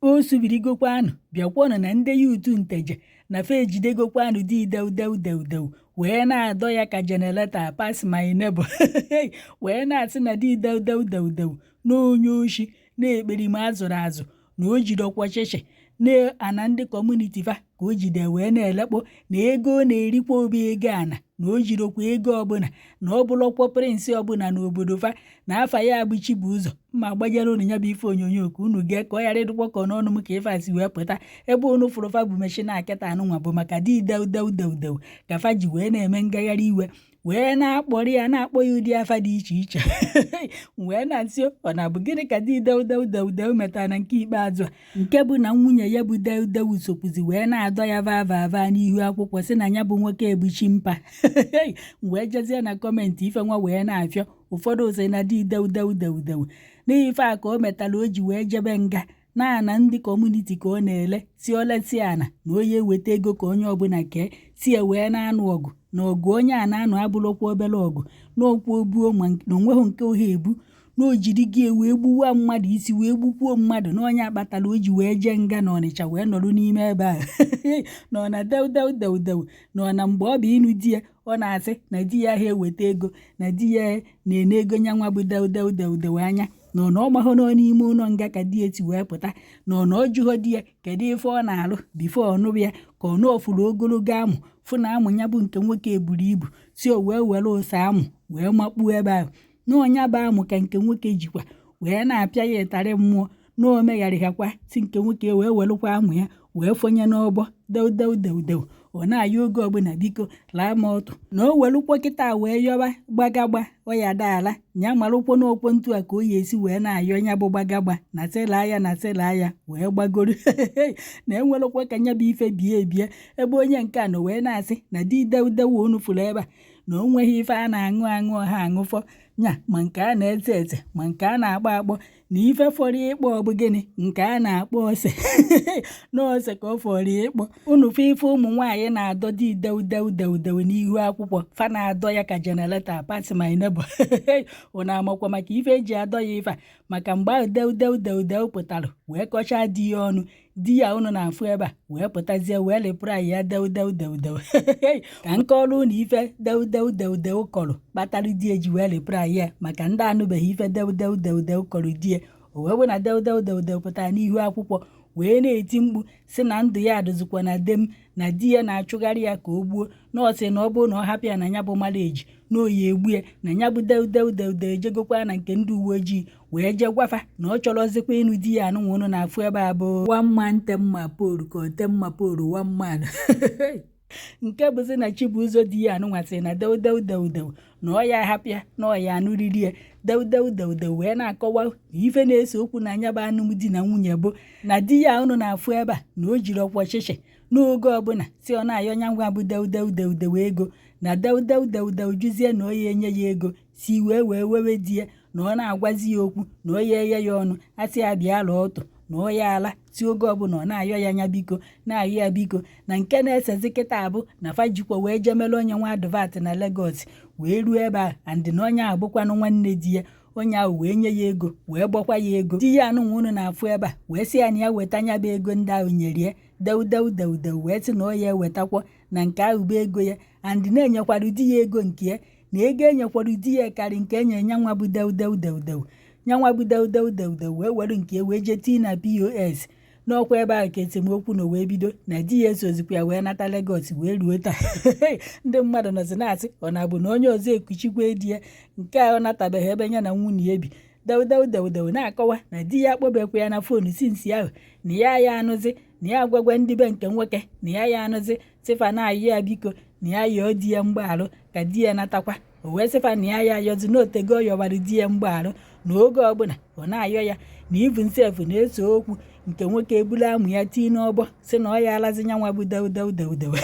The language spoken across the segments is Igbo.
O subirigokwanụ, bịakwanụ na ndị youth Nteje na fa ejidegokwanụ di deudeu wee na-adọ ya ka generator pass my neighbor, wee na-asị na di deudeu na onye oshi na-ekperima azụrụ azụ, na o jirokwa ọchịchị na ana ndị community fa ka o jide wee na-elekpọ, na ego ọ na-erikwa obi ego ana, na o jirokwa ego ọbụla, na ọ bụrụkwa prince ọbụla n'obodo fa, na afa ya bụ Chibụzọ. Mma gbanyere unu ya bụ ife onyonyo ka unu gee, ka ọ ghara ịdịkwa ka n'ọnụ m ka ife a si wee pụta. Ebe unu fụrụ fa bụ machine akịta anụnwa bụ maka di deudeu ka fa ji wee na-eme ngagharị iwe, wee na-akpọrọ ya, na-akpọ ya ụdị afa dị iche iche, wee na-asị ọ na-abụ gịnị ka di deudeu metara na nke ikpeazụ a, nke bụ na nwunye ya bụ deudeu sokwuzi wee na-adọ ya va va va n'ihu akwụkwọ, sị na ya bụ nwoke ebuchi mpa. Wee jezie na comment, ife nwa wee na-afịọ. Ụfọdụ sị na di deudeu n'ife a ka o metara o ji wee jebe nga, na ana ndị community ka ọ na-ele, si olesi ana na onye eweta ego ka onye ọbụla kee tie, wee na-anụ ọgụ na ọgụ onye a na-anụ abụrụkwa obere ọgụ n'okwu obuo, ma na onweghị nke oha ebu na o jiri gị wee gbuwa mmadụ isi, wee gbukwuo mmadụ, na onye akpatara o ji wee jee nga na Ọnịcha, wee nọrọ n'ime ebe ahụ nọ na deudeu nọ na mgbe ọ bụ ịnụ di ya. Ọ na-asị na di ya ahụ eweta ego, na di ya na-ene ego nyanwa bụ deudeu anya, na ọ na ọ mahụ nọ n'ime ụlọ nga ka di ya ti wee pụta, na ọ na ọ jụghọ di ya kedu ife ọ na-alụ before ọ nụrụ ya, ka ọ na ọfụrụ ogologo amụ, fụ na amụ ya bụ nke nwoke buru ibu, si o wee were ụsa amụ wee makpuo ebe ahụ, na ọnya bụ amụ ka nke nwoke jikwa wee na-apịa ya ịtarị mmụọ, na o megharịghakwa, si nke nwoke wee welụkwa amụ ya wee fonye n'ọbọ deudeu. Ọ na-ayọ oge ọbụla, biko laa m ọtụ, na o welụkwa kịta wee yọba gbagagba ọya daala nya marụkwa n'okwu ntu a ka o ya esi wee na-ayọ ya bụ gbagagba na sịlaa ya na sịlaa ya wee gbagoro, na enwerụkwa ka nya bụ ife bie ebie. Ebe onye nke a nọ wee na-asị na di deudeu unu fụrụ ebe a, na o nweghị ife a na-aṅụ aṅụ ọha aṅụfọ nya, ma nke a na-ete ete, ma nke a na-akpọ akpọ, na ife fọrọ ịkpọ ọ bụ gịnị nke a na-akpọ ose, na ose ka ọ fọrọ ịkpọ. Unu fụ ife ụmụ nwaanyị na-adọ di deudeu n'ihu akwụkwọ, fa na-adọ ya ka generator pass my neighbor. Unu amakwa maka ife eji adọ ya ife a? Maka mgbe ahụ deudeu pụtara wee kọchaa di ya ọnụ, di ya unu na-afụ ebe a wee pụtazie wee reply ya deudeu. Ka nkọrọ unu ife deudeu kọrọ kpatara di eji wee reply ya, maka ndị anụbeghị ife deudeu kọrọ di ya. O wee bụ na deudeu pụtara n'ihu akwụkwọ wee na-eti mkpu si na ndụ ya dịzikwa na dem, na di ya na-achụgharị ya ka o gbuo, na ọ sị na ọ bụrụ na ọ hapụ ya na ya bụ marriage, na oyi egbu ya, na ya bụ deudeu ejegokwa na nke ndị uwe ojii wee jee gwafa na ọ chọrọzikwa ịnụ di ya anụnwa unu na-afụ ebe a bụ one man ten ma polu ka ọ ten ma polu one man, nke bụzi na Chibụzọ di ya anụnwa sị na deudeu na ọ ya ahapụ ya, na ọ ya anụriri ya. Deudeu wee na-akọwa na ife na-ese okwu na anya bụ alụmdi na nwunye bụ na di ya unu na-afụ ebe a, na o jiri ọkwa ọchịchị n'oge ọbụla, si ọ na-ayọ nya ngwa bụ deudeu ego, na deudeu juzie na ọ ya enye ya ego, si wee wewe di ya, na ọ na-agwazi ya okwu na ọ ya eye ya ọnụ, asị ya bịa lụọ ọtụ na ọ ya ala, si oge ọbụla ọ na-ayọ ya anya biko, na-ayọ ya biko. Na nke na-esezi kịta abụ na fa jikwa wee jee mere onye nwa advert na Lagos, wee ruo ebe a and na onye ahụ bụkwanụ nwanne di ya, onye ahụ wee nye ya ego, wee gbọkwa ya ego. Di ya anụnwa unu na-afụ ebe a wee sị ya na ya weta anya bụ ego ndị ahụ nyere ya. Deudeu wee sị na ọ ya ewetakwa, na nke ahụ bụ ego ya, and na-enyekwara di ya ego nke ya, na ego enyekwara di ya karị nke enye nyanwa bụ deudeu. Nyanwa bụ deudeu wee were nke wee jee tii na POS n'ọkwa ebe ahụ ka esemokwu na wee bido, na di ya esozikwa ya wee nata Lagos wee ruo taa. Ndị mmadụ nọzi na-asị ọ na-abụ na onye ọzọ ekuchikwa di ya nke a ọ natabeghị ebe ya na nwunye ya bi. Deudeu na-akọwa na di ya akpọbekwa ya na phone since ahụ, na ya ya anụzi, na ya agwagwa ndị be nke nwoke na ya ya anụzi, sịfa na-ayọ ya biko na ya yọọ di ya mgbagharụ ka di ya natakwa. O wee sịfa na ya ya ayọzi, na otego ọ yọwara di ya mgbagharụ, na oge ọbụla ọ na-ayọ ya, na even sef na-ese okwu, nke nwoke ebulu amụ ya tii n'ọbọ, si na ọ ya alazi nyanwa bụ deudeu.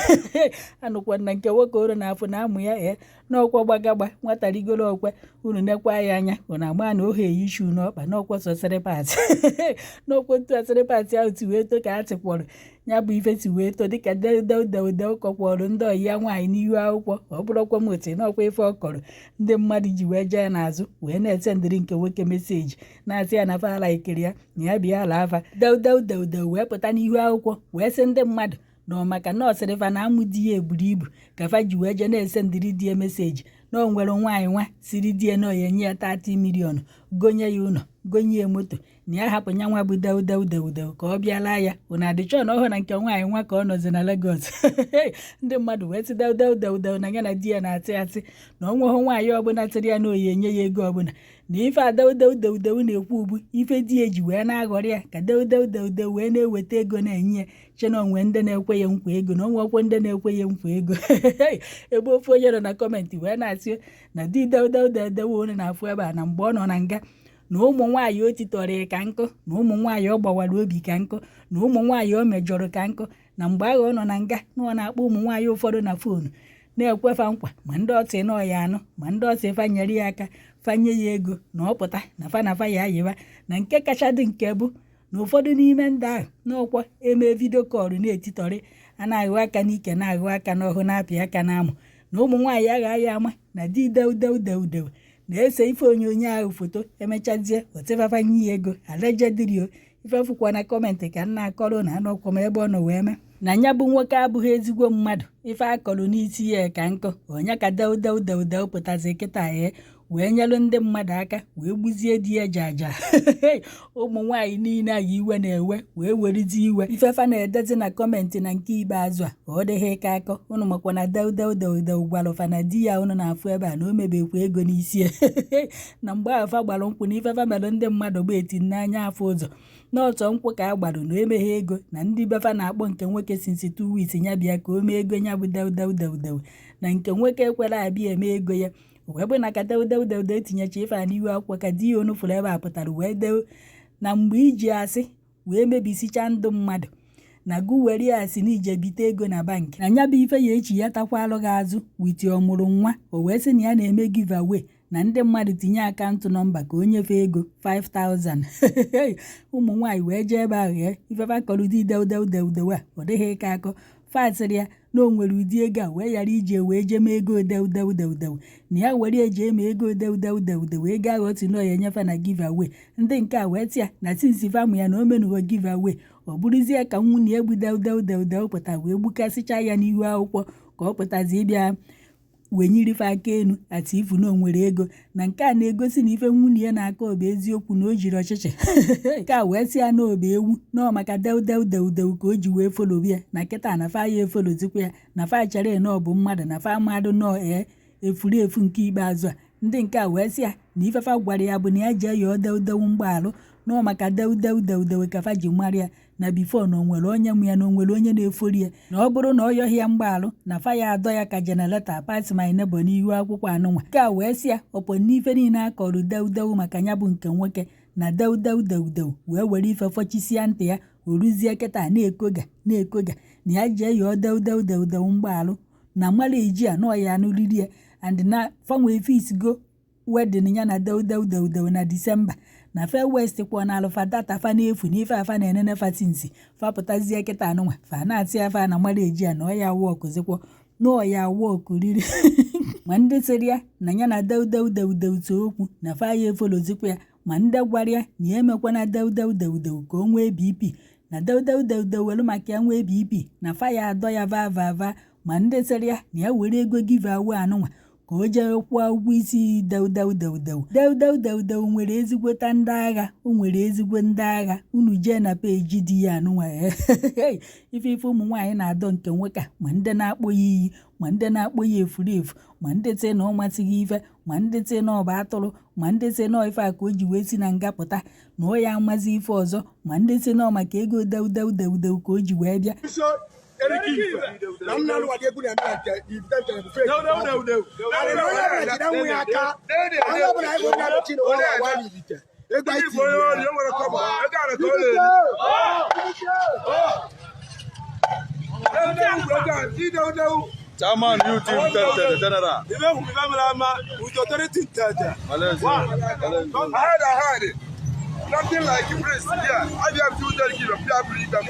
Anụkwa na nke nwoke oro na-afụ na amụ ya ee n'ọkwa gbagagba nwata rigoro okwe, unu nekwa ya anya, unu ama na ohe eyi shoe n'ọkpa, n'ọkwa sọ slippers, n'ọkwa otu a slippers ahụ ti wee to ka a tịkwọrọ ya bụ ife si wee too, dịka deudeu kọkwọrọ ndị ọyị ya nwaanyị n'ihu akwụkwọ. Ọ bụrụkwa m otu n'ọkwa ife ọ kọrọ, ndị mmadụ ji wee jee n'azụ wee na-ese ndịrị nke nwoke. nwoke message na-asị ya na fa laikiri ya, na ya bịa ala afa. Deudeu Deudeu wee pụta n'ihu akwụkwọ wee sị ndị mmadụ na ọ maka na ọ sịrị fa na amụ di ya eburu ibu ka fa ji wee jee na-esendịrị di ya message, na o nwere nwaanyị nwa siri di ya na ọ ya enye ya 30 million, gonye ya ụlọ, gonye ya moto, na ya hapụ nya nwa bụ Deudeu Deudeu ka ọ bịala ya. Ụna adịchọ na ọhụ na nke nwaanyị nwa ka ọ nọzi na Lagos. Ndị mmadụ wee sị Deudeu Deudeu na ya na di ya na-atị atị, na ọ nweghị nwaanyị ọbụla tịrị ya na oyi enye ya ego ọbụla, na ife a Deudeu Deudeu na-ekwu ugbu ife di ya ji wee na-aghọrị ya ka Deudeu Deudeu wee na-eweta ego na-enye ya, che na onwe ndị na-ekwe ya nkwa ego, na onwekwe ndị na-ekwe ya nkwa ego. Ebe ofu onye nọ na comment wee na-asị na di Deudeu Deudeu onye na-afụ ebe a, na mgbe ọ nọ na nga, na ụmụ nwaanyị o titọrọ ka nkụ, na ụmụ nwaanyị ọ gbawara obi ka nkụ, na ụmụ nwaanyị o mejọrọ ka nkụ, na mgbe ahụ ọ nọ na nga na ọ na-akpọ ụmụ nwaanyị ụfọdụ na phone na-ekwefa nkwa, ma ndị ọtị na ọya anụ, ma ndị ọtị fanyere ya aka fanye ya ego na ọ pụta na fa na fa ya ayịba. Na nke kacha dị nke bụ na ụfọdụ n'ime ndị ahụ n'ọkwa eme video call na-etitọrị a, na-aghụ aka n'ike, na-aghụ aka n'ọhụ, na-apị aka n'amụ, na ụmụ nwaanyị aghaghị ama na di Deudeu Deudeu na-ese ife onyonyo ahụ foto, emechazie otefafanye ya ego allegedly o. Ife fụkwa na comment ka nna akọrọ na anọkwa m ebe ọ nọ wee mee na ya bụ nwoke abụghị ezigbo mmadụ. Ife akọrọ n'isi ya ka nkụ onye ka Deudeu Deudeu pụtazi kịta ya wee nyelu ndị mmadụ aka wee gbuzie di ya jaja. Ụmụ nwaanyị niile anyị iwe na-ewe wee werezi iwe ifefa na-edezi na comment. Na nke ikpeazụ a, ọ dịghị ka akọ unu makwa na Deudeu Deudeu gwalụfa na di ya unu na-afụ ebe a na o mebekwa ego n'isi ya, na mgbe ahụ fa gbara nkwụ na ifefa mere ndị mmadụ gba eti n'anya afọ ụzọ n'ọtọ nkwụ ka a gbarụ na emeghe ego, na ndị befa na-akpọ nke nwoke since 2 weeks ya bịa ka o mee ego ya bụ Deudeu Deudeu, na nke nwoke ekwere abịa eme ego ya. Wee bụ na ka Deudeu Deudeu tinyecha ife a n'ihu akwụkwọ ka di ya onu fụrụ ebe a pụtara wee dee na mgbe iji asị wee mebisicha ndụ mmadụ na gụ were ya asị na ije bite ego na bank, na nya bụ ife ya echi ya takwalụ gị azụ with ọmụrụ nwa. O wee sị na ya na-eme giveaway, na ndị mmadụ tinye account number ka o nyefee ego 5000. Ụmụ nwaanyị wee jee ebe ahụ ghee ifefa kọrọ ụdị Deudeu Deudeu a, ọ dịghị ka akọ fasịrị ya na o nwere ụdị ego a wee ghara iji wee jee mee ego Deudeu Deudeu, na ya were eji eme ego Deudeu Deudeu, ego ahụ otu na ya enyefe na giveaway. Ndị nke a wee tịa na since famụ ya na o menugo giveaway, ọ bụrụzie ka nwunye egbu Deudeu Deudeu pụta wee gbukasịcha ya n'ihu akwụkwọ ka ọ pụtazi ịbịa wenyirife aka enu ati ifu na o nwere ego, na nke a na-egosi na ife nwunye ya na-akọ bụ eziokwu, na o jiri ọchịchị nke a wee sị ya na obe ewu nọọ maka Deudeu Deudeu ka o ji wee follow ya, na kịta na fa ya efollowzikwa ya, na fa chere na ọ bụ mmadụ, na fa mmadụ nọọ ee efuru efu. Nke ikpeazụ a, ndị nke a wee sị ya na ifefa gwara ya bụ na ya jee yọọ Deudeu mgbaalụ, nọọ maka Deudeu Deudeu ka fa ji mara ya, na before na o nwere onye mụ ya, na o nwere onye na-efori ya, na ọ bụrụ na ọ yọghị ya mgbaalụ na fa ya adọ ya ka generator pass my neighbor n'ihu akwụkwọ anụnwa. Nke a wee sị ya ọpọ n'ife niile a kọrọ Deudeu maka ya bụ nke nwoke na Deudeu Deudeu wee were ife fọchisia ntị ya, o ruzie kịta na-ekoga na-ekoga na ya jee yọọ Deudeu Deudeu mgbaalụ na marriage a nọọ ya anụriri ya, and na fanwe fixgo wedding ya na Deudeu Deudeu na Disemba, na fe west kwọ na alụfa data fa n'efu n'ife afa na-enene fa since fa pụtazie kịta anụnwa fa na-asị afa na marriage a na ọ ya wọkụzikwọ na ọ ya wọkụ riri. Ma ndị sịrị ya na ya na Deudeu Deudeu so okwu na fa ya efollowzikwa ya, ma ndị gwara ya na ya emekwana Deudeu Deudeu ka o nwee BP, na Deudeu Deudeu welu maka ya nwee BP na fa ya adọ ya va va va, ma ndị sịrị ya na ya were ego giveaway anụnwa ka o jee kwụọ ụgwọ isi Deudeu Deudeu. Deudeu Deudeu nwere ezigbota ndị agha, o nwere ezigbo ndị agha. Unu jee na page di ya anụnwa, ife ife ụmụ nwaanyị na-adọ nke nwoke a, ma ndị na-akpọ ya iyi, ma ndị na-akpọ ya efuru efu, ma ndị sị na ọ masịghị ife, ma ndị sị na ọ bụ atụrụ, ma ndị sị na ife a ka o ji wee si na nga pụta na ọ ya amazi ife ọzọ, ma ndị sị na ọ maka ego Deudeu Deudeu ka o ji wee bịa. Na nna alụwadị egwu na-eme na nke ibite nke bụ fake. Arị na onye ọbụla jide nwa ya aka, onye ọbụla ego na-abụchi na ụwa agwa n'ibite ego anyị tiri ya. Chairman Youth Nteje General. With authority Nteje. Malaysia. Ahead, ahead. Nothing like priest here. I have to give a pure freedom.